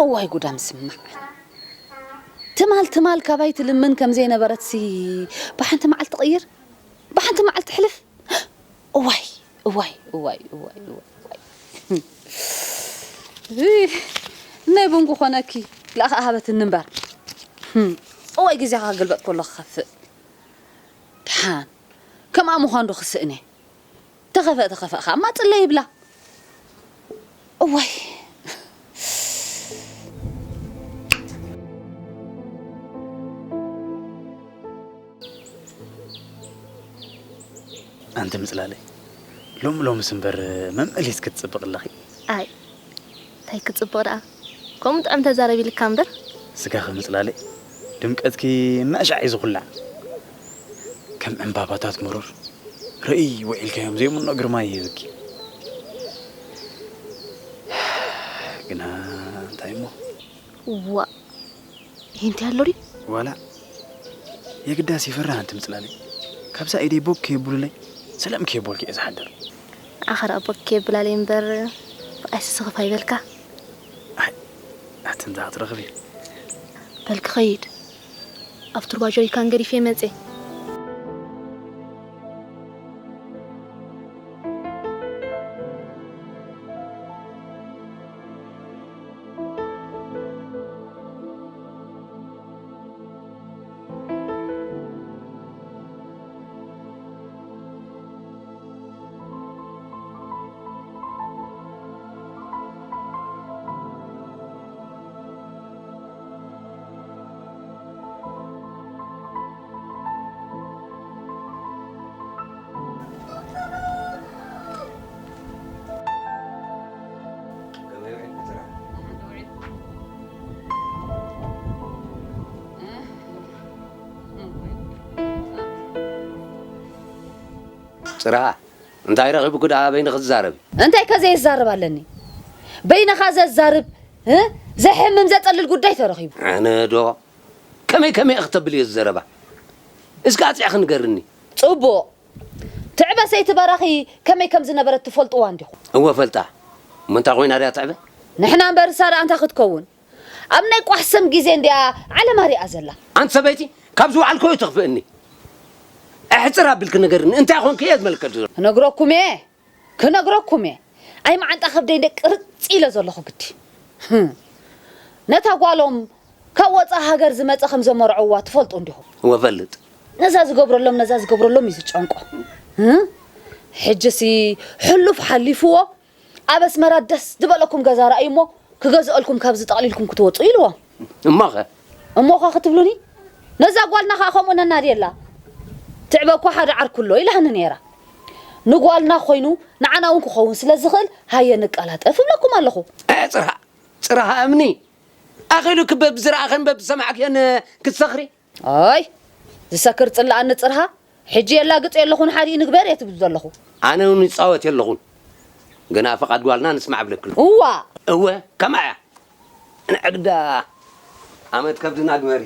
እዋይ ጉዳ ምስማዕ። ትማል ትማል ካባይ ትልምን ከም ዘይነበረትሲ ብሓንቲ መዓልቲ ትቕይር፣ ብሓንቲ መዓልቲ ትሕልፍ። እዋይ፣ እዋይ፣ እዋይ፣ እዋይ፣ እዋይ፣ እዋይ። እይ፣ ናይ ቡን ክኾነኪ ለኣኸ ሃበትኒ እምበር። ህም፣ እዋይ ግዜኻ ክግልበጥ ከሎ ክኸፍእ። ደሓን፣ ከምኣ ምዃን ዶ ክስእን እየ? ተኸፈእ፣ ተኸፈእ ኸኣ ማጽለይ ይብላ። እዋይ። ኣንቲ ምጽላለይ፣ ሎሚ ሎምስ እምበር መመሊስኪ ትጽብቕ ኣለኺ። ኣይ፣ እንታይ ክጽብቕ ደኣ? ከምኡ ጥዑም ተዛረብ ኢልካ እምበር። ስጋኺ ምጽላለይ፣ ድምቀትኪ እናሻዕ እዩ ዝኹላዕ። ከም ዕምባባታት መሮር ርእይ ውዒልካዮም ዘይምኖ ግርማ ይህብኪ። ግና እንታይ እሞ? ዋእ፣ ይሄ እንታይ ኣሎ ድዩ? ዋላ የግዳስ ይፈርህ ኣንቲ ምጽላለይ። ካብዛ ኢደይ ቦግ ከየብሉለይ ሰላም ከየቦልኪ እየ ዝሓድር። ኣኸ ደኣ ቦግ ከየብላለይ እምበር ብቓይሲ ስኽፍ ኣይበልካ። ኣይ፣ ኣቲ እንዳ ክትረኽቢ። በል ክኸይድ። ኣብ ቱርባ ጀሪካን ገዲፈ መጼ። ጽራ እንታይ ረኺቡኪ ደኣ በይንኺ ትዛረቢ? እንታይ ከ ዘይዛረብ ኣለኒ? በይንኻ ዘዛርብ፣ እ? ዘሕምም ዘጸልል ጉዳይ ተረኺቡ። ኣነ ዶ? ከመይ ከመይ እኽ ተብል እየ ዝዘረባ? እስከ ኣጽዕኺ ንገርኒ። ጽቡቕ። ትዕበ ሰይቲ በራኺ ከመይ ከም ዝነበረት ትፈልጥዋ እንዲኹም? እወ ፈልጣ። እሞ እንታይ ኮይና ድያ ትዕበ? ንሕና እምበር እሳ ደኣ እንታይ ክትከውን? ኣብ ናይ ቋሕሰም ግዜ እንድያ ዓለማ ሪኣ ዘላ። ኣንቲ ሰበይቲ፣ ካብ ዝወዓልክዮ ተኽፍእኒ። ኣሕጽር ኣቢልኪ ንገርኒ፣ እንታይ ኾንኪ እየ ዝመልከት ዘሎ? ክነግረኩም እየ፣ ክነግረኩም እየ። ኣይ መዓንጣ ከብደይ እንደ ቅርጽ ኢለ ዘለኹ ግዲ። ህም። ነታ ጓሎም ካብ ወጻኢ ሃገር ዝመጸ ከም ዘመርዐዋ ትፈልጡ እንዲኹም። እወ እፈልጥ። ነዛ ዝገብረሎም፣ ነዛ ዝገብረሎም እዩ ዝጨንቆ። ህም? ሕጂሲ ሕሉፍ ሓሊፍዎ፣ ኣብ ኣስመራ ደስ ዝበለኩም ገዛ ረኣዩ እሞ ክገዝአልኩም ካብዚ ጠቕሊልኩም ክትወጹ ኢልዎም። እሞኸ? እሞኸ ክትብሉኒ? ነዛ ጓልና ኸኣ ከምኡ ነናድየላ። ትዕበ እኮ ሓደ ዓርኩ ኣሎ ኢላኒ ነይራ። ንጓልና ኮይኑ ንዓና እውን ክኸውን ስለ ዝኽእል ሃየ ንቀላጠፍ እብለኩም ኣለኹ። እ፣ ጽርሃ፣ ጽርሃ እምኒ። ኣኺሉኪ በብዝረኣኽን በብዝሰማዕክዮን ክትሰኽሪ? ኣይ፣ ዝሰክር ጽላኣኒ ጽርሃ፣ ሕጂ የላግጽ የለኹን ሓዲኡ ንግበር እየ ትብል ዘለኹ። ኣነ እውን ይጻወት የለኹን። ግና ፍቓድ ጓልና ንስማዕ እብለኪ ኣለኹ። እዋ። እወ፣ ከምኣ እያ። ንዕግዳ ኣመት ከብድና ግበሪ።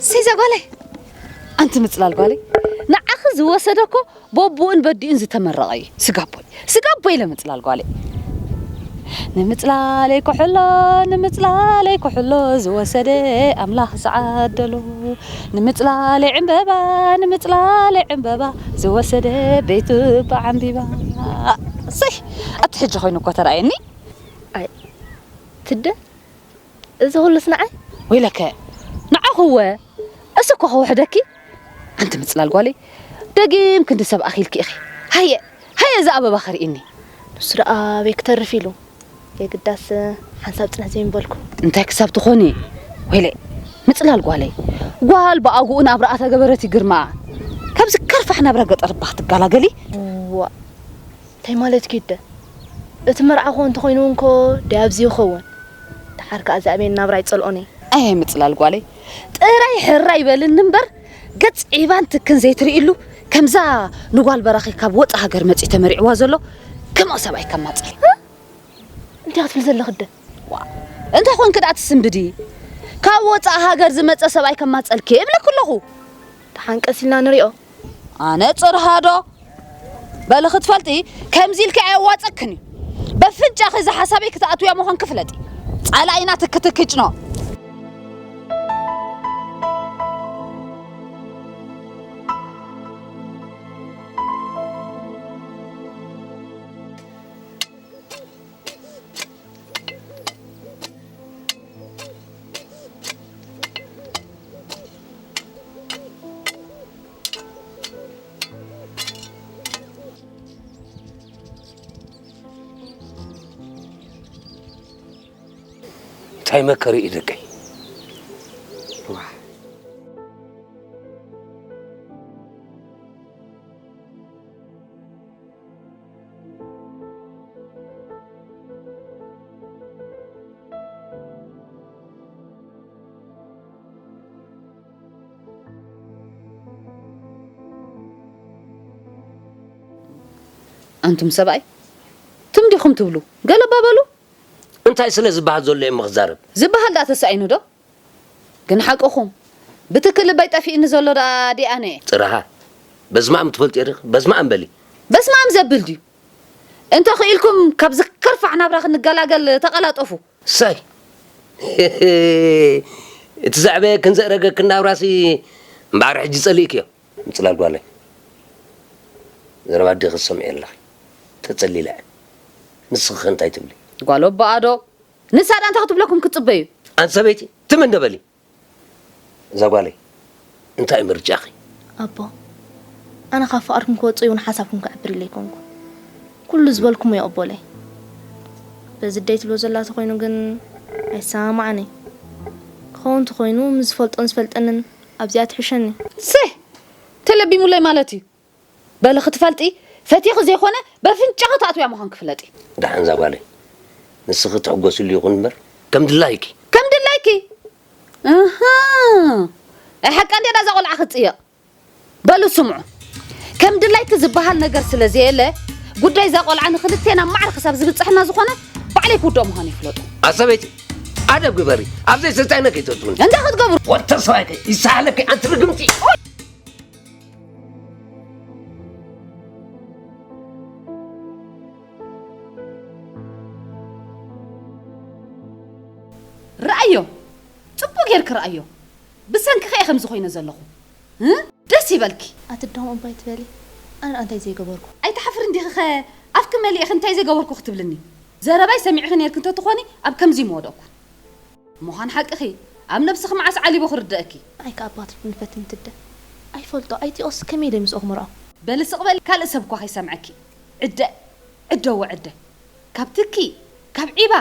ሰይ እዛ ጓለይ፣ ኣንቲ ምጽላል ጓለይ፣ ንዓኺ ዝወሰደ እኮ በቡእን በዲኡን ዝተመረቐ እዩ። ስጋቦይ፣ ስጋቦይ ኢለ ምጽላል ጓለይ። ንምጽላለይ ኩሕሎ፣ ንምጽላለይ ኩሕሎ ዝወሰደ ኣምላኽ ዝዓደሎ። ንምጽላለይ ዕምበባ፣ ንምጽላለይ ዕምበባ ዝወሰደ ቤቱ ብዓምቢባ። እሰይ፣ ኣቲ ሕጂ ኮይኑ እኮ ተራእየኒ። ኣይ፣ ትደ፣ እዚ ኩሉስ ንዓይ? ወይለከ፣ ንዓኺ እወ፣ እሱ እኮ ከውሕደኪ። ኣንቲ ምጽላል ጓለይ፣ ደጊም ክንዲ ሰብ ኣኺልኪ ኢኺ። ሃየ፣ ሃየ፣ እዚ ኣበባ ኸርእየኒ። ንሱ ደኣ ኣበይ ክተርፍ ኢሉ? የግዳስ ሓንሳብ ጽንሕ ዘይምበልኩ። እንታይ ክሳብ ትኾኒ? ወይለይ፣ ምጽላል ጓለይ፣ ጓል ብኣግኡ ናብራኣ ተገበረት ይግርማ። ካብዚ ከርፋሕ ናብራ ገጠር እባ ክትገላገሊ። ዋ እንታይ ማለት ኪደ እቲ መርዓ ኮ እንተኾይኑ እንኮ ደይ ኣብዚ ይኸውን። ደሓር ከኣ ዛዕቤን ናብራ ይጸልኦኒ። ኣየ ምጽላል ጓለይ፣ ጥራይ ሕራይ በልኒ እምበር፣ ገጽ ዒባን ትክን ዘይትርእይሉ፣ ከምዛ ንጓል በራኺ ካብ ወጻእ ሃገር መጺኡ ተመሪዕዋ ዘሎ ከምኡ ሰብኣይ ከማጽል። እንታይ ክትብል ዘለኺ ደ? ዋ፣ እንተ ኾንኪ ደኣ ትስንብዲ። ካብ ወጻእ ሃገር ዝመጸ ሰብኣይ ከማጸልኪ እብለኪ ኣለኹ። ደሓን ቀስ ኢልና ንሪኦ። ኣነ ጽርሃ ዶ? በሊ ክትፈልጢ፣ ከምዚ ኢልኪ ኣየዋጸክን እዩ። በፍንጫኺ እዚ ሓሳበይ ክትኣትውያ ምዃንኪ ፍለጢ። ጸላኢና ትክትኪ ጭኖ። እንታይ መከሪ እዩ ደቀይ። ኣንቱም ሰብኣይ ትም ዲኹም ትብሉ? ገለባ በሉ። እንታይ ስለ ዝበሃል ዘሎ እየ ክዛረብ? ዝበሃል ደኣ ተሳኢኑ ዶ? ግን ሓቅኹም ብትክል ልበይ ጠፊእኒ ዘሎ ደኣ ዲኣነ እየ። ጽርሃ በዝማም ትፈልጥዮ ዲኺ? በዝማም በሊ። በስማም ዘብል ድዩ? እንተ ኽኢልኩም ካብዚ ከርፋሕ ናብራ ክንገላገል ተቐላጠፉ። እሰይ እቲ ዘዕበየክን ዘእረገክን ናብራሲ እምበኣር ሕጂ ጸሊእክዮ። ምጽላል ጓለይ ዘረባ ኣዴኺ ትሰምዕዮ ኣለኺ። ተጸሊለ እየ። ንስኺ ኸ እንታይ ትብሊ? ጓል ኣቦኣ ዶ? ንሳ ደኣ እንታይ ክትብለኩም ክትጽበዩ? ኣንቲ ሰበይቲ ትም እንዶ በሊ። እዛ ጓለይ እንታይ እዩ ምርጫኺ? ኣቦ ኣነ ካብ ፍቓድኩም ክወጽእ ይኹን ሓሳብኩም ክዕብር ኢለ ኣይኮንኩን። ኩሉ ዝበልኩሞ ይቕበሎ እየ። በዚ ኣደይ ትብሎ ዘላ ተኾይኑ ግን ኣይሰማማዕን እየ። ክኸውን ተኾይኑ ምስ ዝፈልጦን ዝፈልጠንን ኣብዚኣ ትሕሸኒ። ስህ! ተለቢሙለይ ማለት እዩ። በሊ ክትፈልጢ ፈቲኺ ዘይኮነ በፍንጫኺ ትኣትውያ ምዃንኪ ፍለጢ። ደሓን እዛ ጓለይ ንስኺ ትሕጎስሉ ይኹን እምበር ከም ድላይኪ። ከም ድላይኪ? ኣሃ ኣይ ሓቃ እንድያ እዛ ቆልዓ ክትጽየቕ። በሉ ስምዑ፣ ከም ድላይኪ ዝበሃል ነገር ስለ ዘየለ ጉዳይ እዛ ቆልዓ ንኽልቴና ማዕረ ክሳብ ዝብጽሐና ዝኾነ ባዕለይ ክውድኦ ምዃነይ ፍለጡ። ኣሰበይቲ ኣደብ ግበሪ፣ ኣብ ዘይስልጣነ ከይተእትውኒ። እንታይ ክትገብሩ? ወዲ ሰብ ኣይከ ይሰሃለኪ ኣንቲ ርግምቲ። ረኣዮ፣ ጽቡቕ ጌርኪ ረኣዮ። ብሰንክኺ እየ ከምዚ ኮይነ ዘለኹ። እ? ደስ ይበልኪ። ኣቲ ደም እባ ኣይትበሊ። ኣነ ደኣ እንታይ ዘይገበርኩ? ኣይትሓፍርን ዲኺኸ? ኣፍኪ መሊእኺ እንታይ ዘይገበርኩ ክትብልኒ? ዘረባይ ሰሚዕኺ ኔርኪ እንተትኾኒ ኣብ ከምዚ ምወደቕኩ። ምዃን ሓቅኺ፣ ኣብ ነብስኺ መዓስ ዓሊቡ ክርደኣኪ? ንዓይ ከኣ ኣባትርፍ ንፈትን ትደ ኣይፈልጦ ኣይቲኦስ ከመይ ኢለ ምስኡ ክምርዖ? በሊ ስቕ በሊ ካልእ ሰብ እኳ ከይሰምዐኪ። ዕደ ዕደዎ ዕደ። ካብ ትኪ፣ ካብ ዒባ፣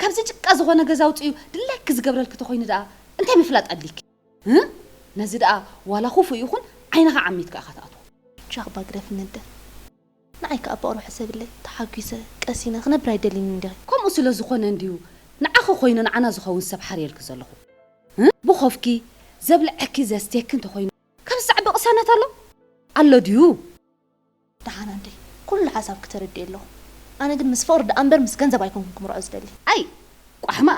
ካብዚ ጭቃ ዝኾነ ገዛ ኣውጺኡ ድላይኪ ዝገብረልኪ ተኾይኑ ደኣ እንታይ ምፍላጥ ኣድሊኪ? እ? ነዚ ደኣ ዋላ ክፉእ ይኹን ዓይንኻ ዓሚትካ ኢኻ ትኣትዎ። ቻኽባ ግደፍኒ እደ። ንዓይ ከኣ ብቕሩብ ሕሰብለይ፣ ተሓጒሰ፣ ቀሲነ ክነብር ኣይደልይን እንዲኺ። ከምኡ ስለ ዝኾነ እንድዩ ንዓኺ ኮይኑ ንዓና ዝኸውን ሰብ ሓርየልኪ ዘለኹ። እ? ብኾፍኪ፣ ዘብልዐኪ ዘስትየኪ እንተኾይኑ፣ ካብ ዝሰዕበ ቅሳነት ኣሎ? ኣሎ ድዩ? ደሓን ኣደይ፣ ኩሉ ሓሳብኪ ተረዲኤ ኣለኹ። ኣነ ግን ምስ ፍቕሪ ደኣ እምበር ምስ ገንዘብ ኣይኮንኩን ክምርዖ ዝደሊ። ኣይ! ቋሕማ!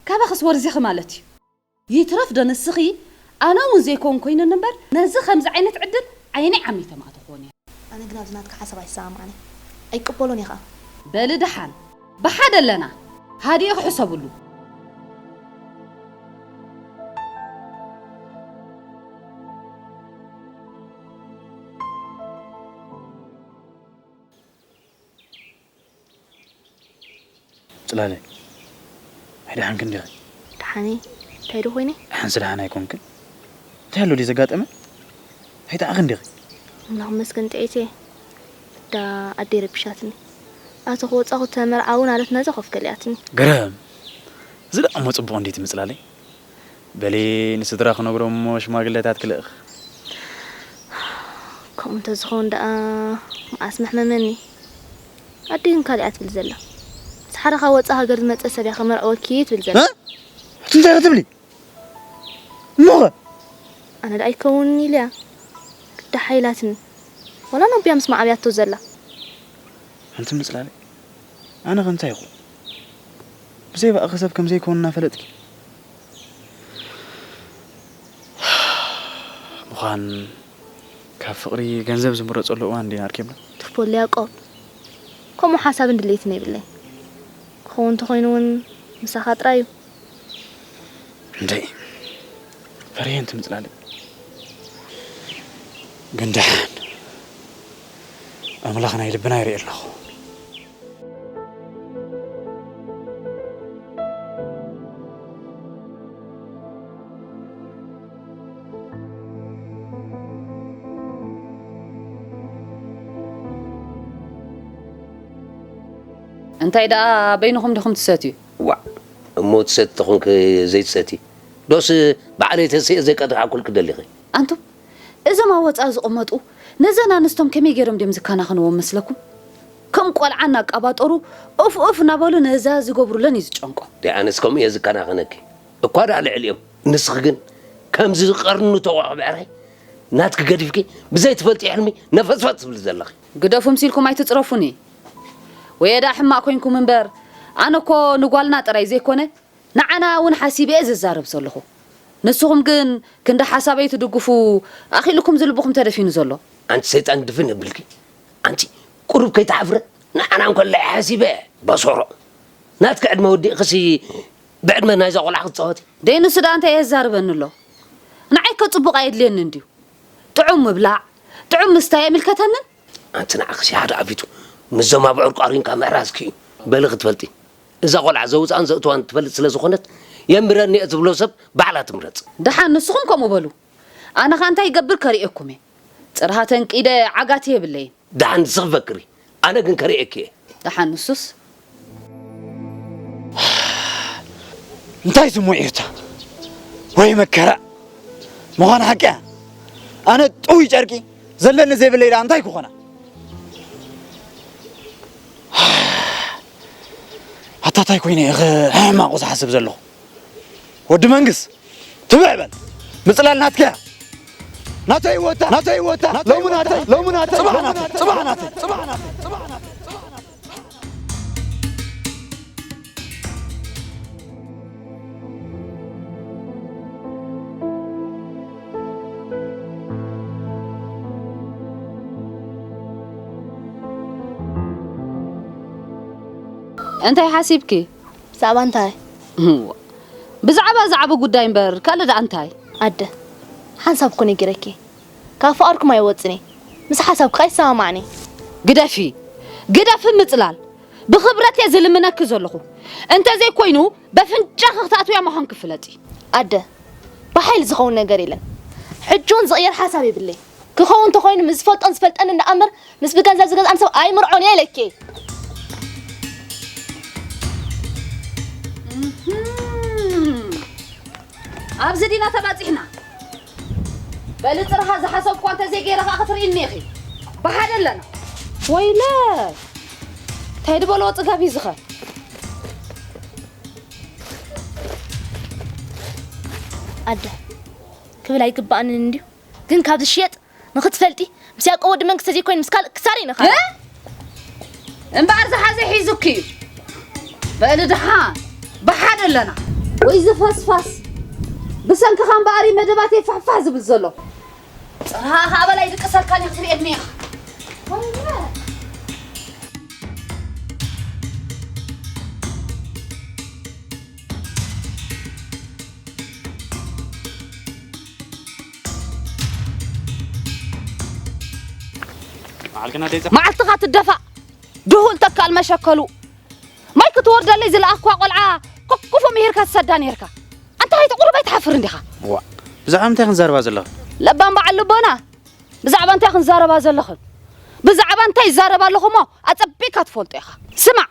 ካባኽስ ወርዚኺ ማለት እዩ። ይትረፍ ዶ ንስኺ ኣነ እውን ዘይኮን ኮይኑኒ እምበር ነዚ ከምዚ ዓይነት ዕድል ዓይነይ ዓሚተ ምኣተኽዎን እየ። ኣነ ግን ኣብዚ ናትኪ ሓሳብ ኣይሰማማዕን እየ። ኣይቅበሎን እየ ኸኣ። በሊ ደሓን ብሓደ ኣለና ሃዲእኺ ሕሰብሉ። ጽላለ ኣይደሓንክን ዲኺ? ደሓነይ እንታይ ዶ ኮይነ? ደሓንሲ ደሓን ኣይኮንክን። እንታይ ኣሎ ድዩ ዘጋጠመ? ኣይጠዓኽን ዲኺ? ኣምላኽ ይመስገን ጥዕይቲ እየ። እዳ ኣደይ ረቢሻትኒ። ኣቶ ክወጻኹ ተመርዓዊ ናለት ናዛ ኮፍ ገሊኣትኒ። ገረም! እዚ ደኣ እሞ ጽቡቕ እንዴት ምጽላለይ? በሊ ንስድራ ክነግሮም እሞ ሽማግለታት ክልእኽ። ከምኡ እንተዝኸውን ደኣ መዓስ መሕመመኒ። ኣደይ ግን ካልእ እያ ትብል ዘላ። ምስ ሓደ ካብ ወጻኢ ሃገር ዝመጸ ሰብ እያ ከመርዕወኪ ትብል ዘላ። እ? እቲ እንታይ ኢኺ ትብሊ? እሞኸ? ኣነ ደኣ ኣይከውንን ኢለያ። ግዳ ሓይላትኒ። ወላ ነቦያ ምስ መዓብያቶ ዘላ። ኣንቲ ምጽላለ፣ ኣነ ከ እንታይ ይኹን? ብዘይ ብኣኺ ሰብ ከም ዘይከውን እናፈለጥኪ። ምዃን ካብ ፍቕሪ ገንዘብ ዝምረጸሉ እዋን እንዲና ኣርኪብና። ትኽክል ያዕቆብ። ከምኡ ሓሳብን ድሌትን የብለይ። ክኸውን እንተኾይኑ እውን ምሳኻ ጥራይ እዩ። እንድዒ፣ ፈሪሀ እንት ምጽላለ። ግን ደሓን፣ ኣምላኽ ናይ ልብና ይርኢ ኣለኹ። እንታይ ደኣ በይንኹም ዲኹም ትሰትዩ? ዋዕ፣ እሞ ትሰቲ ተኾንኪ ዘይትሰቲ። ዶስ ባዕለይ ተስኤ ዘይቀድሓኩልኪ ደሊኺ? ኣንቱም፣ እዞም ኣብ ወጻኢ ዝቕመጡ ነዘን ኣንስቶም ከመይ ገይሮም ድዮም ዝከናኸንዎም መስለኩም? ከም ቆልዓ እናቃባጠሩ ኡፍ ኡፍ እናበሉ ነዛ ዝገብሩለን እዩ ዝጨንቆም። ደይ ኣነስ ከምኡ እየ ዝከናኸነኪ። እኳ ደኣ ልዕሊኦም። ንስኺ ግን ከምዚ ቀርኑ ተቋቕ ብዕራይ ናትኪ ገዲፍኪ ብዘይትፈልጢ ሕልሚ ነፈስፈስ ትብሊ ዘለኺ። ግደፉ ምሲልኩም ኣይትጽረፉኒ። ወየዳ ሕማቕ ኮይንኩም እምበር፣ ኣነ እኮ ንጓልና ጥራይ ዘይኮነ ንዓና እውን ሓሲበ እየ ዝዛረብ ዘለኹ። ንስኹም ግን ክንዲ ሓሳበይ ትድግፉ ኣኺልኩም ዝልብኹም ተደፊኑ ዘሎ። ኣንቲ ሰይጣን ድፍን የብልኪ። ኣንቲ ቁሩብ ከይትሓፍረ ንዓና እንከሎ ሓሲበ በሶሮ። ናትኪ ዕድመ ወዲእክሲ ብዕድመ ናይዛ ቆልዓ ክትጻወቲ። ደይ ንሱ ደኣ እንታይ የዛርበኒ ኣሎ? ንዓይ ከ ጽቡቕ ኣየድልየኒ እንድዩ። ጥዑም ምብላዕ፣ ጥዑም ምስታይ ኣይምልከተንን። ኣንቲ ንዓኽሲ ሓደ ኣቢቱ ምስዞም ኣብ ዕርቋሪንካ ምሕራዝኪ እዩ። በሊ ክትፈልጢ። እዛ ቆልዓ ዘውፅኣን ዘእትዋን ትፈልጥ ስለ ዝኾነት የንብረኒ እየ ትብሎ ሰብ ባዕላ ትምረፅ። ደሓን ንስኹም ከምኡ በሉ። ኣነ ኸ እንታይ ይገብር ከርእየኩም እየ። ጽርሃ ተንቂደ ዓጋቲ የብለይን። ደሓን ንስኺ ፈክሪ፣ ኣነ ግን ከርእየኪ እየ። ደሓን ንሱስ። እንታይ ስሙ ዒርታ ወይ መከራ ምዃን ሓቂ እያ። ኣነ ጥውይ ጨርቂ ዘለኒ ዘይብለይ ደኣ እንታይ ክኾና? ኣታ ታይ ኮይነ እየ ሕማቑ ዝሓስብ ዘለኹ? ወዲ መንግስ ትብዕ በል። ምጽላል ናትካ እያ። ናተይ ወታ፣ ናተይ ወታ፣ ሎሚ ናተይ፣ ሎሚ ናተይ፣ ጽባሕ ናተይ፣ ጽባሕ ናተይ፣ ጽባሕ ናተይ። እንታይ ሓሲብኪ? ብዛዕባ እንታይ? እዋ፣ ብዛዕባ ዛዕባ ጉዳይ እምበር ካልእ ደኣ እንታይ? ኣደ፣ ሓንሳብ እኮ ነጊረኪ። ካብ ፍቓድኩም ኣይወጽን እየ። ምስ ሓሳብኪ ኣይሰማማዕን እየ። ግደፊ፣ ግደፊ ምጽላል። ብኽብረት እየ ዝልምነኪ ዘለኹ። እንተዘይኮይኑ በፍንጫኺ ክትኣትውያ ምዃንኪ ፍለጢ። ኣደ፣ ብሓይሊ ዝኸውን ነገር የለን። ሕጂ እውን ዝቕየር ሓሳብ የብለይ። ክኸውን እንተኾይኑ ምስ ዝፈልጦን ዝፈልጠንን ደኣ እምበር ምስ ብገንዘብ ዝገዝኣኒ ሰብ ኣይምርዖን እየ ኢለኪ። እህም። ኣብዚ ዲና ተባጺሕና? በሊ ጽርሃ ዝሓሰብኳ እንተዘይገይረ ኸኣ ክትርእይኒ ኢኺ። ብሓደ ኣለና። ወይለ! እንታይ ድበልዎ ጽጋብ እዩ ዝኸ? ኣደ፣ ክብል ኣይግባኣንን እንድዩ። ግን ካብ ዝሽየጥ ንኽትፈልጢ ምስ ያዕቆብ ወዲ መንግስተ ዘይኮይኑ ምስ ካልእ ክሳሪ ንኻ። እ? እምበኣር ዝሓዘ ሒዙኪ እዩ። በሊ ድሓን ብሓደ ኣለና። ወይ ዝፈስፋስ ብሰንክኻ እምበኣር እዩ መደባተይ ፋሕፋሕ ዝብል ዘሎ። ጽርሃ ኸኣ በላይ ድቅሰልካን እዩ ክትርእየኒ ኢኻ። መዓልክና ደይ ጸ- መዓልትኻ ትደፋእ ድሁል ተካል መሸከሉ። ማይ ክትወርደለይ ዝለኣኽኳ ቆልዓ ኮኩፎ ምሂርካ ትሰዳ ነይርካ። ኣንታ ከይትቑርብ ኣይትሓፍርን ዲኻ? ዋ፣ ብዛዕባ እንታይ ክንዛረባ ዘለኻ? ለባም በዓል ልቦና፣ ብዛዕባ እንታይ ክንዛረባ ዘለኽን? ብዛዕባ እንታይ ይዛረብ ኣለኹ እሞ ኣጸቢቕካ ትፈልጦ ኢኻ። ስማዕ፣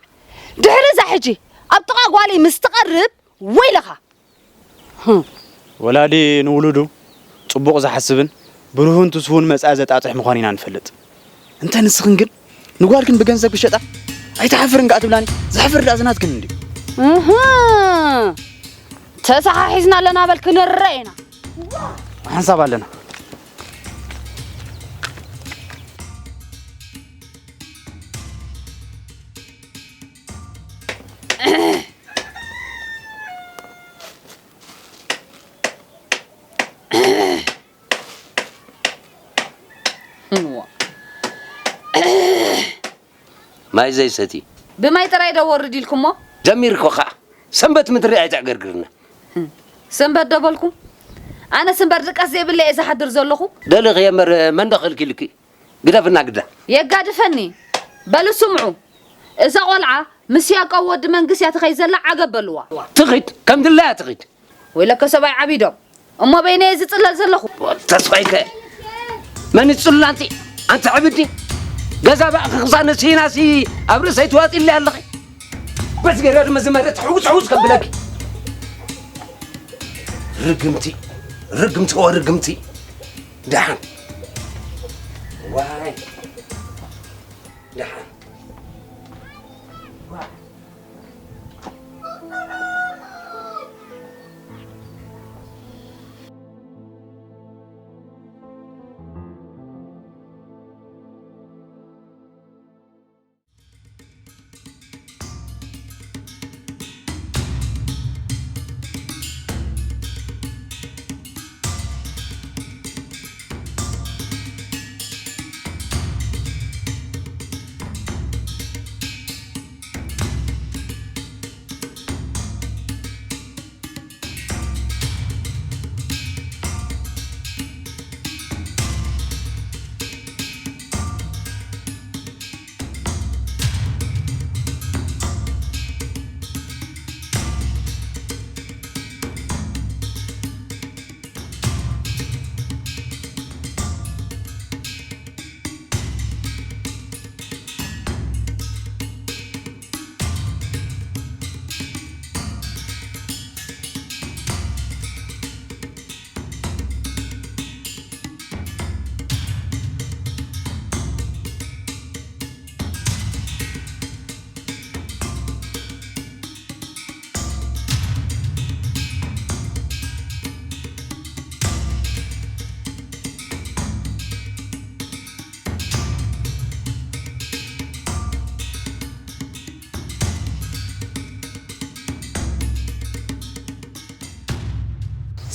ድሕሪ እዛ ሕጂ ኣብ ጥቓ ጓለይ ምስ ትቐርብ ወይለኻ። ህም። ወላዲ ንውሉዱ ጽቡቕ ዝሓስብን ብሩህን ትስፉን መጻኢ ዘጣጥሕ ምዃኑ ኢና ንፈልጥ። እንተ ንስኽን ግን ንጓልክን ብገንዘብ ክሸጣ ኣይትሓፍርን ከኣ ትብላኒ? ዘሕፍር ደኣ ዝናትክን እንድዩ። እህ፣ ተሰሓሒዝና ኣለና በል ክንረአ ኢና። ሓንሳብ ኣለና። ማይ ዘይሰቲ። ብማይ ጥራይ ዶ ወርድ ኢልኩሞ? ጀሚርኮ ኸዓ። ሰንበት ምድሪ ኣይተዕገርግርና። ሰንበት ዶ በልኩ? ኣነስ እምበር ድቃስ ዘይብለይ እየ ዝሓድር ዘለኹ። ደሊኺ እየ እምበር መን ዶ ከልኪልኪ? ግደፍና ግዳ። የጋድፈኒ። በሉ ስምዑ። እዛ ቆልዓ ምስ ያዕቆብ ወዲ መንግስት እያ ትኸይድ ዘላ፣ ዓገብ በልዋ። ትኺድ፣ ከም ድላያ ትኺድ። ወይለከ ሰብኣይ ዓቢዶም። እሞ በይነየ ዝጽለል ዘለኹ። ተስፋይከ መን ይጽሉል ኣንቲ? ኣንቲ ዕብዲ። ገዛ ባእኺ ክሳነ ሲናሲ ኣብ ርእሰይ ትዋጢለይ ኣለኺ። በዚ ገይረ ድማ ዝመረጽ ሕውስ ሕውስ ከብለኪ። ርግምቲ፣ ርግምቲ ወርግምቲ። ደሓን። ዋይ። ደሓን።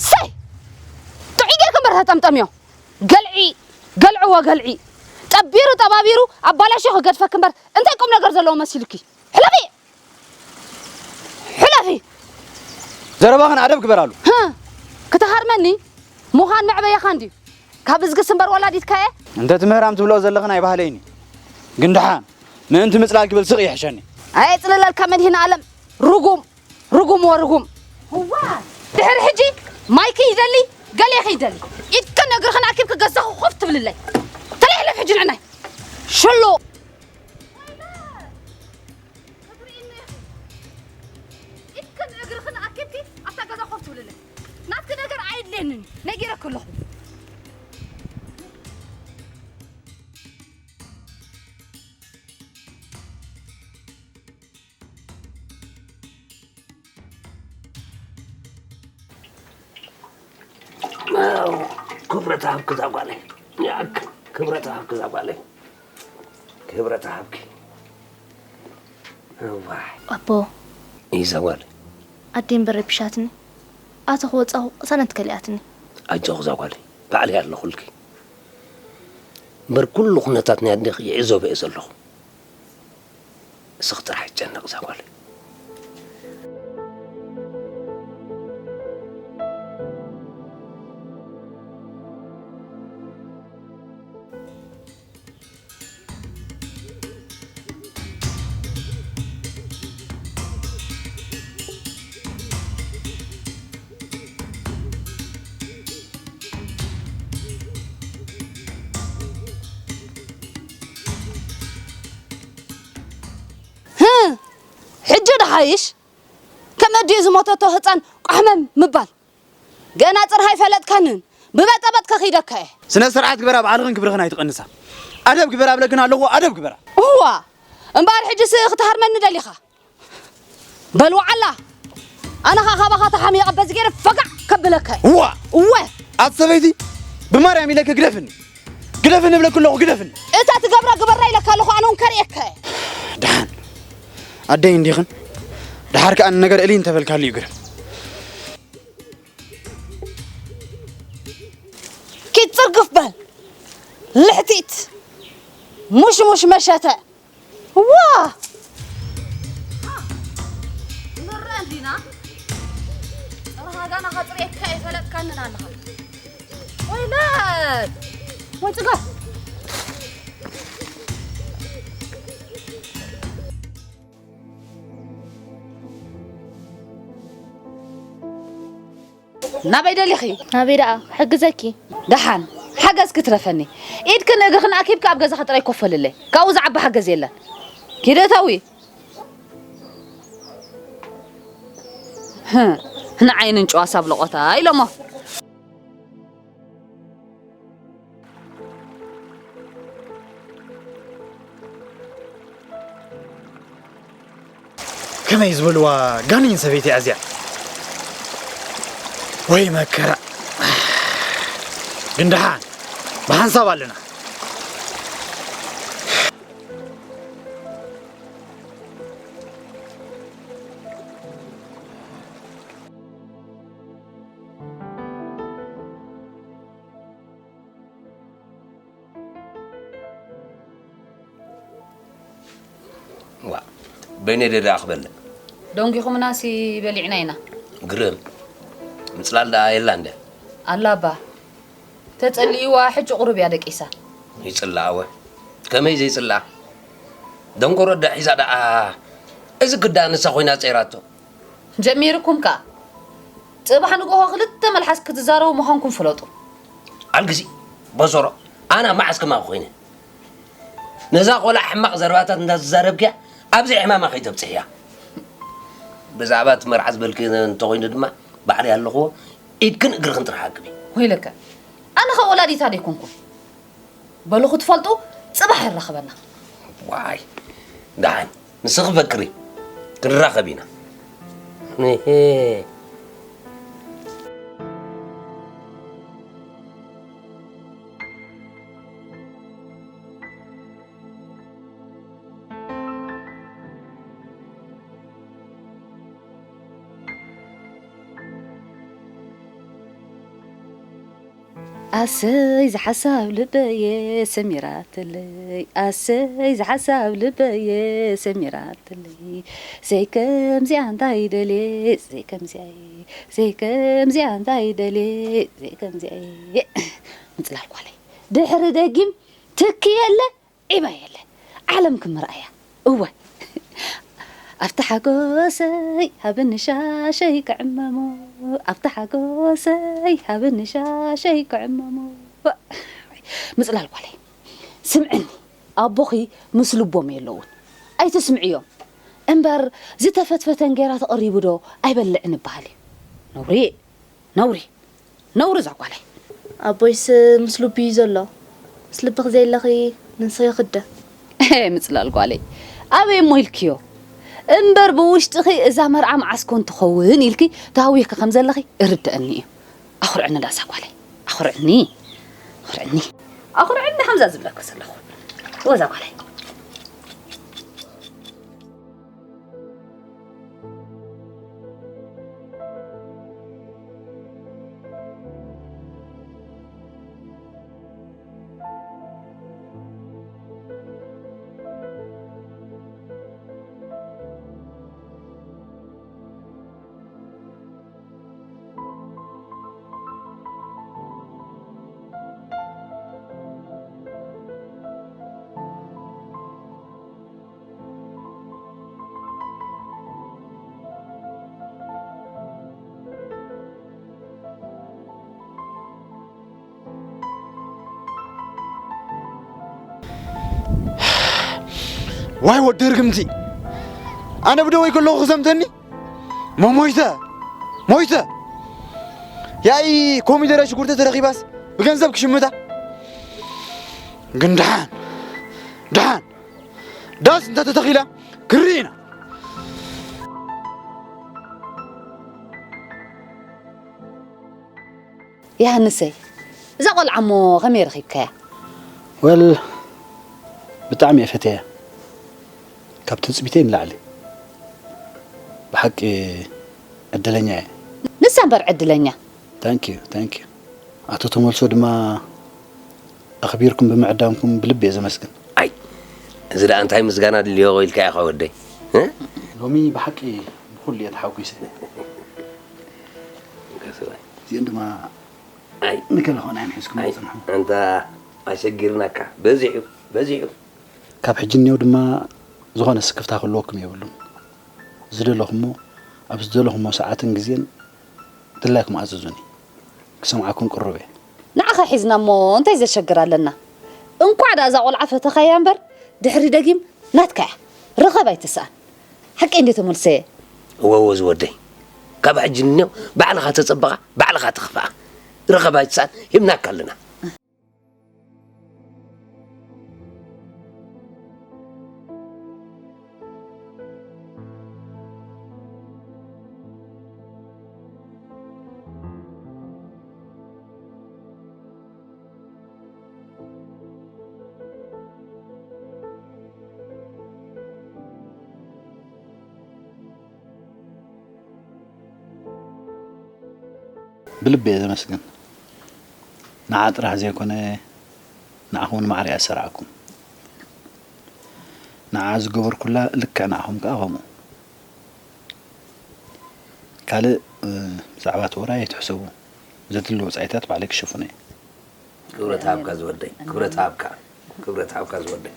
ሰይ! ጥዑይ ጌርኪ እምበር ተጠምጠምዮ። ገልዒ፣ ገልዕዎ ገልዒ። ጠቢሩ ጠባቢሩ ኣባላሽዮ ክገድፈኪ እምበር እንታይ ቁም ነገር ዘለዎ መሲሉኪ? ሕለፊ! ሕለፊ! ዘረባኽን ኣደብ ግበራሉ። ህ! ክትሃርመኒ ምዃን መዕበያኻ እንድዩ። ካብ እዝግስ እምበር ወላዲትካ እየ። እንተ ትምህራም ትብልኦ ዘለኽን ኣይባህለይን እዩ። ግን ደሓን ምእንቲ ምጽላል ክብል ስቕ ይሕሸኒ። ኣየጽልለልካ መድህን ኣለም። ርጉም! ርጉም ወርጉም። እዋ! ድሕሪ ሕጂ ማይኪ ይደሊ፣ ገሌኺ ይደሊ። ኢድክን እግርኽን ኣኪብኪ ገዛኹ ኮፍ ትብልለይ። ተለይ ሕለፍ ሕጂ ንዕናይ። ሽሉ! ኢድክን እግርኽን ኣኪብኪ ኣብታ ገዛ ኮፍ ትብልለይ። ናትኪ ነገር ኣየድልየንን እዩ። ነጊረኪ ኣለኹ። ክብረት ሃብኪ እዛ ጓለይ። ያክ፣ ክብረት ሃብኪ እዛ ጓለይ። ክብረት ሃብኪ። እዋይ። ኣቦ። እዛ ጓለይ። ኣደይ እምበር ረቢሻትኒ። ኣተኹ ወጻኹ ቅሳነት ከሊኣትኒ። ኣጆኺ እዛ ጓለይ። ባዕለይ ኣለኹልኪ። እምበር ኩሉ ኩነታት ናይ ኣዴኺ ይዕዘቦ እየ ዘለኹ። እስኺ ጥራሕ ኣይትጨነቂ እዛ ጓለይ። ህም፣ ሕጂ ደሓይሽ? ከም ኣዲኡ ዝሞተቶ ህጻን ቋሕመም ምባል። ገና ጽርሃ ኣይፈለጥካንን፣ ብበጠበጥ ከኺደካ እየ። ስነ ስርዓት ግበራ፣ ባዕልኽን ክብርኽን ኣይትቐንሳ። ኣደብ ግበራ ብለክን ኣለኹ፣ ኣደብ ግበራ። እዋ፣ እምበኣር ሕጂ ስ-፣ ክትሃርመኒ ደሊኻ? በል ወዓላ፣ ኣነ ኸኣ ካባኻ ተሓሚቐ በዚ ገይረ ፈጋዕ ከብለካ እየ። እዋ! እወ! ኣቲ ሰበይቲ፣ ብማርያም ኢለኪ ግደፍኒ። ግደፍኒ እብለኪ ኣለኹ፣ ግደፍኒ። እታ ትገብራ ግበራ ኢለካ ኣለኹ፣ ኣነ እውን ከርእየካ እየ። ደሓን፣ ኣደይ እንዲኽን፣ ደሓር ከኣ ነገር እሊ እንተበልካሉ እዩ ግርም። ኪድ ጽርግፍ በል፣ ልሕቲት፣ ሙሽሙሽ መሸተ። ዋ! ንረአ እንዲና? ጥርሃጋና ከጽርየካ ኣይፈለጥካንን ኣለኻ። ወይለት! ወይ ጽጋብ! ናበይ ደሊኺ? ናበይ ደኣ? ክሕግዘኪ። ደሓን፣ ሓገዝ ክትረፈኒ። ኢድክን እግርኽን ኣኪብኪ ኣብ ገዛኺ ጥራይ ኮፍ በልለ። ካብኡ ዝዓቢ ሓገዝ የለን። ኪዲ እተዊ። ህም፣ ንዓይንን ጨዋ ሳብ ለቖታ ኢሎሞ። ከመይ ዝበልዋ ጋኒን ሰበይቲ እያ እዚኣ። ወይ መከራ። ግን ደሓን ብሓንሳብ ኣለና። ዋ፣ በይነይ ደኣ ክበልዕ። ደንጊኹምናሲ በሊዕና ኢና። ግርም። ምጽላል ደኣ የላ እንደ። ኣላ እባ። ተጸሊእዋ ሕጂ ቁሩብ እያ ደቂሳ። ይጽላእ ወ። ከመይ ዘይጽላእ? ደንቆሮ ደኣ ሒዛ ደኣ። እዚ ግዳ ንሳ ኮይና ጸይራቶ። ጀሚርኩም ከኣ። ጽባሕ ንግሆ ክልተ መልሓስ ክትዛረቡ ምዃንኩም ፍለጡ። ኣልግሲ፣ በሶሮ፣ ኣና መዓስ ከማኺ ኮይነ? ነዛ ቆልዓ ሕማቕ ዘረባታት እንዳተዛረብክያ፣ ኣብዚ ሕማማ ከይተብጽሕያ። ብዛዕባ እቲ መርዓ ዝበልክዮ እንተኾይኑ ድማ፣ ባዕለይ ኣለኹዎ፣ ኢድክን እግርኽን ጥራሕ ኣክቢ። ወይለከ፣ ኣነ ኸ ወላዲታ ደይኮንኩን? በሉ ክትፈልጡ፣ ጽባሕ የራኽበና። ዋይ፣ ደሓን፣ ንስኺ ፈክሪ፣ ክንራኸብ ኢና። እሄ። ኣሰይ ዝሓሳብ ልበየ ሰሚራትለይ፣ ኣሰይ ዝሓሳብ ልበየ ሰሚራትለይ። ዘይከምዚኣ እንታይ ደልየ፣ ዘይከምዚኣ፣ ዘይከምዚኣ እንታይ ደልየ፣ ዘይከምዚኣ። ምጽላል ጓለይ ድሕሪ ደጊም ትኪ የለ። ዒባ የለ ዓለም ክምርኣያ። እወ ኣብቲ ሓጎሰይ ሃብኒ ሻሸይ ክዕመሞ፣ ኣብቲ ሓጎሰይ ሃብኒ ሻሸይ ክዕመሞ። ምጽላል ጓለይ፣ ስምዕኒ፣ ኣቦኺ ምስ ልቦም የለውን፣ ኣይትስምዕዮም። እምበር ዝተፈትፈተ እንጌራ ተቐሪቡ ዶ ኣይበልዕን ይበሃል እዩ። ነውሪ፣ ነውሪ፣ ነውሪ እዛ ጓለይ። ኣቦይስ ምስ ልቡ እዩ ዘሎ። ምስ ልብኺ ዘይለኺ ንስኺ ክደ። ኤ፣ ምጽላል ጓለይ፣ ኣበይ እሞ ኢልክዮ? እምበር ብውሽጥኺ እዛ መርዓ መዓስ ኮን ትኸውን ኢልኪ ተሃዊኽኪ ከም ዘለኺ እርደአኒ እዩ። ኣኹርዕኒ ዳሳ ጓለይ፣ ኣኹርዕኒ፣ ኣኹርዕኒ፣ ኣኹርዕኒ ከምዛ ዝብለኪ ዘለኹ። ወዛ ጓለይ። ዋይ ወዲ ርግምቲ፣ ኣነ ብደወይ ከለኹ ክሰምተኒ? መሞይተ፣ ሞይተ። ያኢ ኮሚደረ ሽጉርቲ ተረኺባስ ብገንዘብ ክሽምታ። ግን ደሓን ደሓን ዳስ እንተተተኺላ ክርኢ ኢና። ዮሃንሰይ፣ እዛ ቆልዓ እሞ ከመይ ረኺብካያ? ወል ብጣዕሚ እየ ፈትያ፣ ካብ ትፅቢተይ ንላዕሊ። ብሓቂ ዕድለኛ እየ። ንሳ እምበር ዕድለኛ። Thank you, thank you። ኣቶ ተመልሶ ድማ ኣኽቢርኩም ብምዕዳምኩም ብልቢ እየ ዘመስግን። ኣይ እዚ ደኣ እንታይ ምስጋና ድልዮ ኢልካ ኢኻ ወደይ? እ? ሎሚ ብሓቂ ብኹሉ እየ ተሓጒሰ። ገስባይ እዚአን ድማ ኣይ ንገለ ኾነ እዮም ሒዝኩም ኣይ ዝጽንሑ። ኣንታ ኣሸጊርናካ በዚሑ በዚሑ። ካብ ሕጂ እኒኦ ድማ ዝኾነ ስክፍታ ክህልወኩም የብሉን። ዝደለኹሞ ኣብ ዝደለኹሞ ሰዓትን ግዜን ድላይኩም ኣዘዙኒ። ክሰምዓኩም ቅሩብ እየ። ንዓኻ ሒዝና እሞ እንታይ ዘሸግር ኣለና? እንቋዕ ደኣ እዛ ቆልዓ ፈተኻያ እምበር ድሕሪ ደጊም ናትካ እያ። ርኸብ ኣይትስኣን። ሓቀይ እንድየ ተመልሰየ። እወ እወ ዝወደይ ካብ ሕጂ ንኔው ባዕልኻ ተጸበቓ ባዕልኻ ትኽፍኣ። ርኸብ ኣይትስኣን ሂብናካ ኣለና። ብልቢ እየ ዘመስግን። ንዓ ጥራሕ ዘይኮነ ንዓኹም እውን ማዕረ እየ ዝሰርዓኩም። ንዓ ዝገበርኩላ ልክዕ ንዓኹም ከኣ ከምኡ። ካልእ ብዛዕባ እቲ ውራይ ኣይትሕሰቡ። ዘድሊ ወጻኢታት ባዕለይ ክሽፍኖ እየ። ክብረት ሃብካ ዝወደይ ክብረት ሃብካ ክብረት ሃብካ ዝወደይ።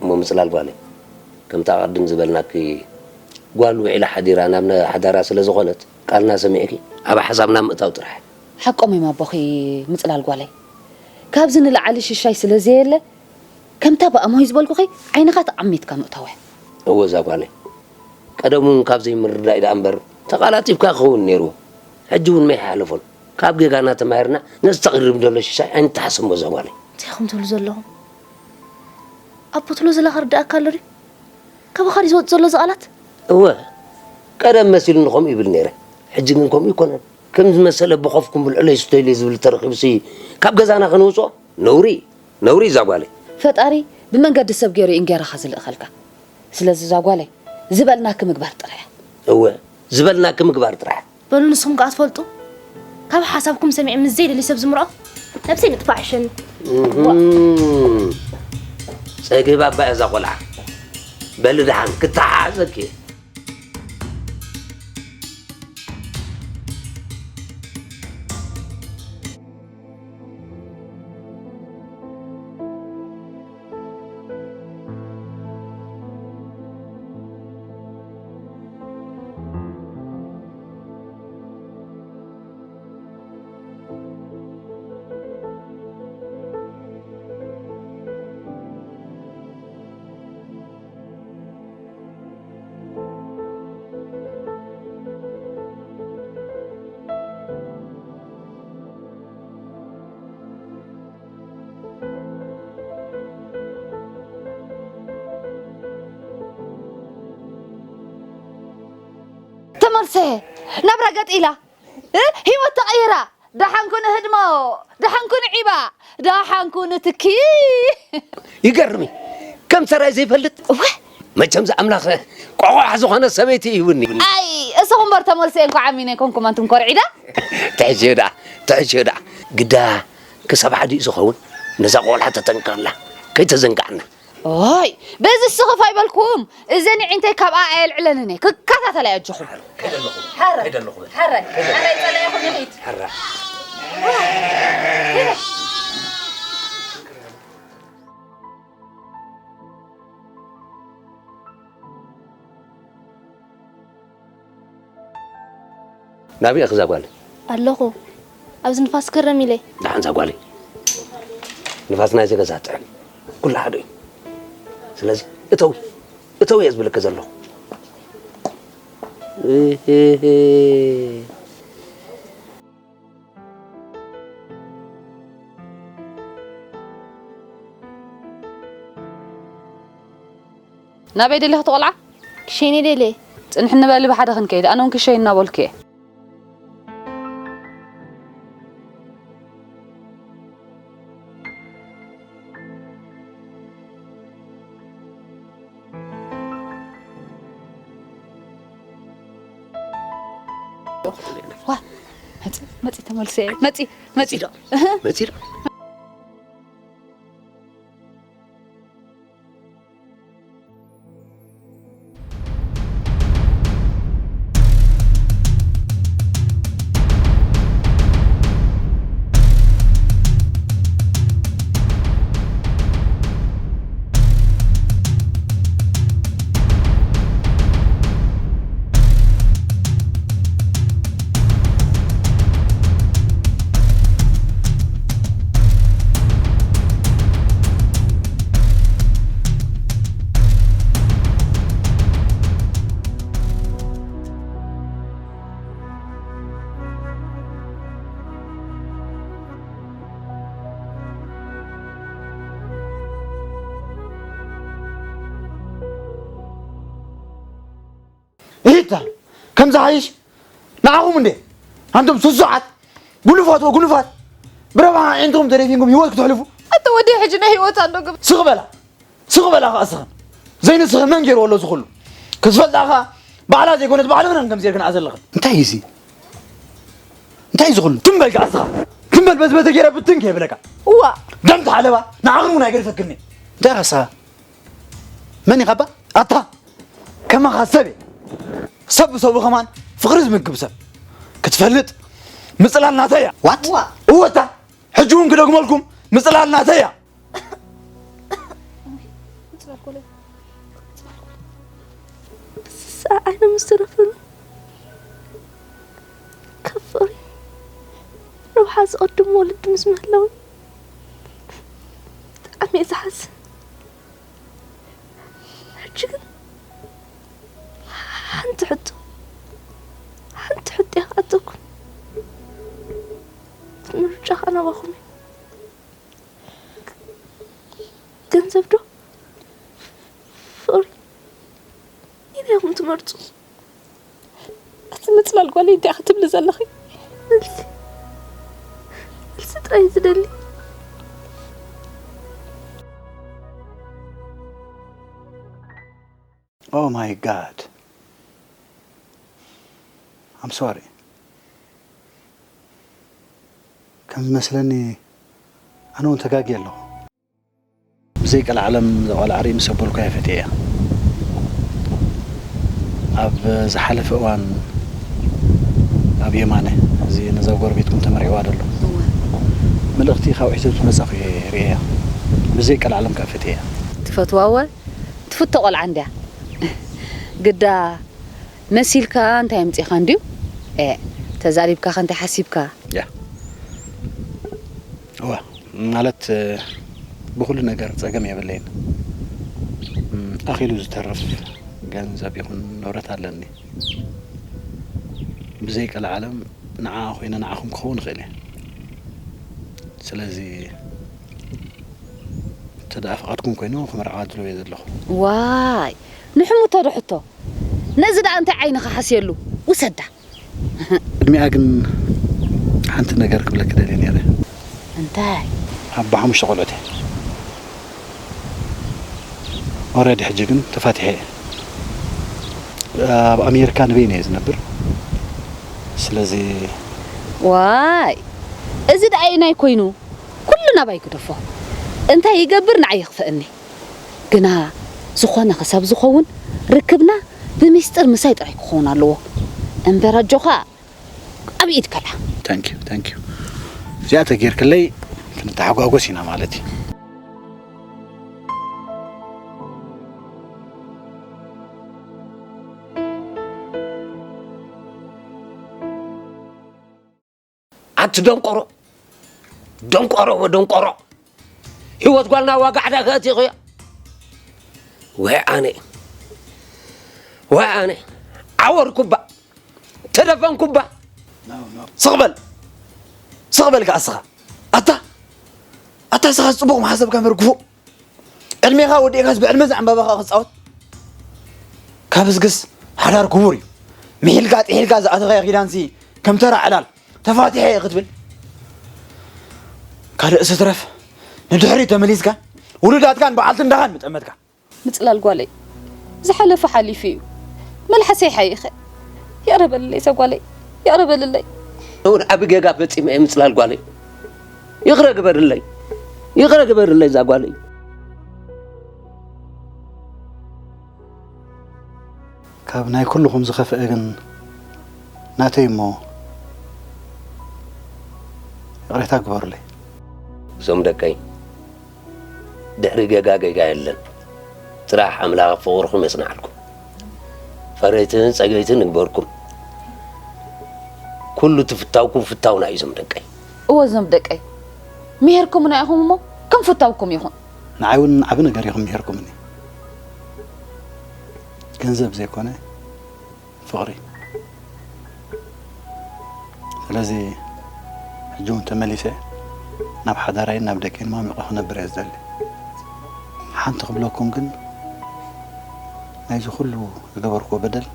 እሞ ምጽላል ጓለይ ከምቲ ኣቐድም ዝበልናኪ ጓል ውዒላ ሓዲራ ናብ ሓዳራ ስለ ዝኾነት ቃልና ሰሚዕኪ ኣብ ሓሳብ ናብ ምእታው ጥራሕ። ሓቆም እዮም ኣቦኺ ምጽላል ጓለይ። ካብዚ ንላዕሊ ሽሻይ ስለ ዘየለ ከምታ ብኣሞይ ዝበልኩኺ ዓይንኻ ተዓሚትካ ምእታወ። እወ እዛ ጓለይ ቀደም እውን ካብ ዘይምርዳእ እዩ ደኣ እምበር ተቓላጢፍካ ክኸውን ነይርዎ። ሕጂ እውን መይሓለፎን ካብ ጌጋና ተማሂርና ነዚ ተቕርብ ዘሎ ሽሻይ ኣይንተሓሰሞ እዛ ጓለይ። እንታይ ኢኹም ትብሉ ዘለኹም? ኣቦ ትብሎ ዘለኻ ርድኣካ ኣሎ ድዩ? ካባኻ ድዩ ዝወጽእ ዘሎ እዚ ቃላት? እወ ቀደም መሲሉኒ ከምኡ ይብል ነይረ። ሕጂ ግን ከምኡ ኣይኮነን። ከም ዝመሰለ ብኾፍኩም ብልዑለይ ስተይለይ ዝብል ተረኺቡሲ ካብ ገዛና ከነውፅኦ ነውሪ እዩ። ነውሪ እዩ እዛ ጓለይ። ፈጣሪ ብመንገዲ ሰብ ገይሩ እዩ እንጌራኻ ዝልእኸልካ። ስለዚ እዛ ጓለይ ዝበልናኪ ምግባር ጥራሕ እያ። እወ ዝበልናኪ ምግባር ጥራሕ። በሉ ንስኹም ከኣ ትፈልጡ። ካብ ሓሳብኩም ሰሚዐ ምስ ዘይደሊ ሰብ ዝምርዖ ነብሰይ ምጥፋእ ይሕሸኒ። ጸግብ ኣባ እያ እዛ ቆልዓ። በሊ ደሓን ክተሓሓዘኪ እየ። ተመልሰ ናብራ ገጢላ ህይወት ተቐይራ። ደሓንኩ ንህድሞ፣ ደሓንኩ ንዒባ፣ ደሓንኩ ንትኪ። ይገርም እዩ። ከም ሰራይ ዘይፈልጥ እወ። መቸም ዝኣምላኽ ቆቋሕ ዝኾነ ሰበይቲ ይህብኒ። ኣይ እሰኹም እምበር ተመልሰ እንኳዕ ኣሚነ ኣይኮንኩም ኣንቱም ኮርዒዳ። ትሕሽዮ ደኣ ትሕሽዮ ደኣ ግዳ ክሳብ ሓዲኡ ዝኸውን ነዛ ቆልዓ ተጠንቀቕላ ከይተዘንግዓና። ኦይ በዚ ስኽፍ ኣይበልኩም። እዘን ኣዒንተይ ካብኣ ኣየልዕለንን እየ። ክከታተላ እየ ኣጆኹም። ከይደ ኣለኹ። ከይደ ኣለኹ። ሓራይ ሓራይ ጸላኢኹም ይኺድ። ሓራ። ናበይ ኢኺ እዛ ጓል? ኣለኹ። ኣብዚ ንፋስ ክረም ኢለ። ደሓን እዛ ጓለይ። ንፋስ ናይዚ ገዛ ጥዕም። ኩሉ ሓደ እዩ። ስለዚ እተዊ እተዊ እየ ዝብለኪ ዘለኹ። ናበይ ደሊኺ ትቖልዓ? ክሸይኒ ደልየ። ጽንሕኒ በሊ ብሓደ ክንከይድ፣ ኣነ እውን ክሸይኒ እናበልኩ እየ። ዋ፣ መጺ፣ መጺ ተመልሰ። መጺ፣ መጺ። መጺ ዶ? እህ። መጺ ዶ? እሂታ፣ ከምዚ ሓይሽ ንዓኹም እንዴ? ኣንቱም ስሱዓት፣ ጉኑፋት ወጉኑፋት፣ ብረብሓ ኣዒንትኹም ተደፊንኩም ህይወት ክትሕልፉ። ኣተ ወዲ ሕጂ ናይ ህይወት ኣሎ ግብ። ስቕ በላ፣ ስቕ በላ ኸዓ ስኽን። ዘይንስኽን መን ገይርዎ ኣሎ እዚ ኩሉ? ክዝፈልጣ ኸዓ ባዕላ ዘይኮነት ባዕልኽን ከም ዜርክን ኣዘለኽን። እንታይ እዩ እዚ? እንታይ እዩ እዚ ኩሉ? ትም በል ከኣ እስኻ። ትም በል በዚ በተ ገይረ ብትን ከይብለካ። እዋ። ደም ተሓለባ፣ ንዓኽን እውን ኣይገድፈክን እየ። እንታይ ኢኻ ንስኻ? መን ኢኻ እባ? ኣታ፣ ከማኻ ሰብ እየ። ሰብ ብሰቡ ከማን ፍቕሪ ዝምግብ ሰብ። ክትፈልጥ፣ ምጽላል ናተይ እያ። ዋት? እዋ። እወታ፣ ሕጂ እውን ክደግመልኩም፣ ምጽላል ናተይ እያ። ስሰ ዓይነ ምስ ተረፈኒ፣ ካብ ፍቕሪ ረብሓ ዝቐድም ወለዲ ምስ ምህላወይ ብጣዕሚ እየ ዝሓዝን። ሕጂ ግን ሓንቲ ሕቶ፣ ሓንቲ ሕቶ እየ ክሓተኩም። እቲ ምርጫ ኸኣ ናባኹም እዩ። ገንዘብ ዶ ፍቕሪ? ነየናይ ኢኹም ትመርጹ? እቲ ምጽላል ጓለይ እንታይ ኢኺ ትብሊ ዘለኺ? መልሲ፣ መልሲ ጥራይ ዝደሊ። Oh my God. I'm sorry. ከም ዝመስለኒ ኣነ እውን ተጋግየ ኣለኹ። ብዘይ ቀልዓለም ዘቆልዓ ርእይ ምስ ኣበልኩ ኣይፈትየ እያ። ኣብ ዝሓለፈ እዋን ኣብ የማነ፣ እዚ ነዛ ጎረቤትኩም ተመርዕዋ ዘሎ እወ። መልእኽቲ ካብ ሒዘት መጻኹ እየ ርእየያ። ብዘይ ቀልዓለም ከኣ ፈትየ እያ። ትፈትዋ እወ፣ ትፍቶ ቆልዓ እንድያ። ግዳ መሲልካ እንታይ ኣምጺእካ እንድዩ? ኤ፣ ተዛሪብካ ከ እንታይ ሓሲብካ? ያ። እወ፣ ማለት፣ እ፣ ብኹሉ ነገር ጸገም የብለይን። እም፣ ኣኺሉ ዝተርፍ ገንዘብ ይኹን ንብረት ኣለኒ። ብዘይ ቀልዓለም ንዓኣ ኮይነ ንዓኹም ክኸውን እኽእል እየ። ስለዚ፣ እንተ ደኣ ፍቓድኩም ኮይኑ፣ ክመርዓዋ ድልው እየ ዘለኹ። ዋይ፣ ንሕሙቶ ዶ ሕቶ? ነዚ ደኣ እንታይ ዓይንኻ ሓስየሉ? ውሰዳ። ቅድሚኣ ግን ሓንቲ ነገር ክብለኪ ደልየ ነይረ። እንታይ? ኣቦ ሓሙሽተ ቆልዑት እየ። ኦረዲ ሕጂ ግን ተፋቲሐ እየ። ኣብ ኣሜሪካ ንበይነ እየ ዝነብር። ስለዚ ዋይ፣ እዚ ደኣ ኣየናይ ኮይኑ? ኩሉ ናባይ ግደፎ። እንታይ ይገብር ንዓይ ይኽፈእኒ። ግና ዝኾነ ክሳብ ዝኸውን ርክብና ብሚስጥር ምሳይ ጥራይ ክኸውን ኣለዎ። እምበር ኣጆኻ ኣብ ኢድ ከላ። Thank you, thank you። እዚኣ ተጌርክለይ ክንተሓጓጎስ ኢና ማለት እዩ። ኣቲ ደንቆሮ፣ ደንቆሮ ወደንቆሮ፣ ህይወት ጓልና ዋጋ ዕዳ ከእቲኽዮ። ወይ ኣነ፣ ወይ ኣነ፣ ዓወርኩባ። ተደፈንኩባ። ስቕ በል፣ ስቕ በል ከኣ እስኻ። ኣታ፣ ኣታ እስኻ ጽቡቕ መሓሰብካ መርግፉ። ዕድሜኻ ወዲእካስ ብዕድመ ዘዕምባባኻ ክትጻወት? ካብ ዝግስ ሓዳር ክቡር እዩ። ምሒልካ ጥሒልካ ዝኣተኻዮ ኪዳንሲ ከም ተራ ዕላል ተፋቲሐ እየ ክትብል፣ ካልእስ ትረፍ ንድሕሪት ተመሊስካ ውሉዳትካን በዓልቲ እንዳኻን ምጠመትካ። ምጽላል ጓለይ፣ ዝሓለፈ ሓሊፉ እዩ። መልሓሰይ ሓይኸ። ይቕረ በልለይ እዛ ጓለይ፣ ይቕረ በልለይ። እውን ዓቢ ጌጋ ፈጺመ እየ ምጽላል ጓለይ። ይቕረ ግበርለይ፣ ይቕረ ግበርለይ እዛ ጓለይ። ካብ ናይ ኩልኹም ዝኸፍአ ግን ናተይ እሞ ይቕሬታ ግበሩለይ። እዞም ደቀይ፣ ድሕሪ ጌጋ ጌጋ የለን። ጥራሕ ኣምላኽ ፍቕርኹም የጽንዓልኩም። ፈረይትን ጸገይትን ይግበርኩም። ኩሉ ትፍታውኩም ፍታውና እዩ እዞም ደቀይ። እወ እዞም ደቀይ፣ ምሄርኩምና ኢኹም እሞ ከም ፍታውኩም ይኹን። ንዓይ እውን ዓቢ ነገር ኢኹም ምሄርኩምኒ። ገንዘብ ዘይኮነ ፍቕሪ። ስለዚ ሕጂ እውን ተመሊሰ ናብ ሓዳረይን ናብ ደቀይን ማሚቐ ክነብር እየ ዝደሊ። ሓንቲ ክብለኩም ግን፣ ናይዚ ኩሉ ዝገበርክዎ በደል፣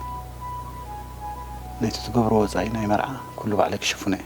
ነቲ ትገብርዎ ወጻኢ ናይ መርዓ ኩሉ ባዕለይ ክሽፍኖ እየ።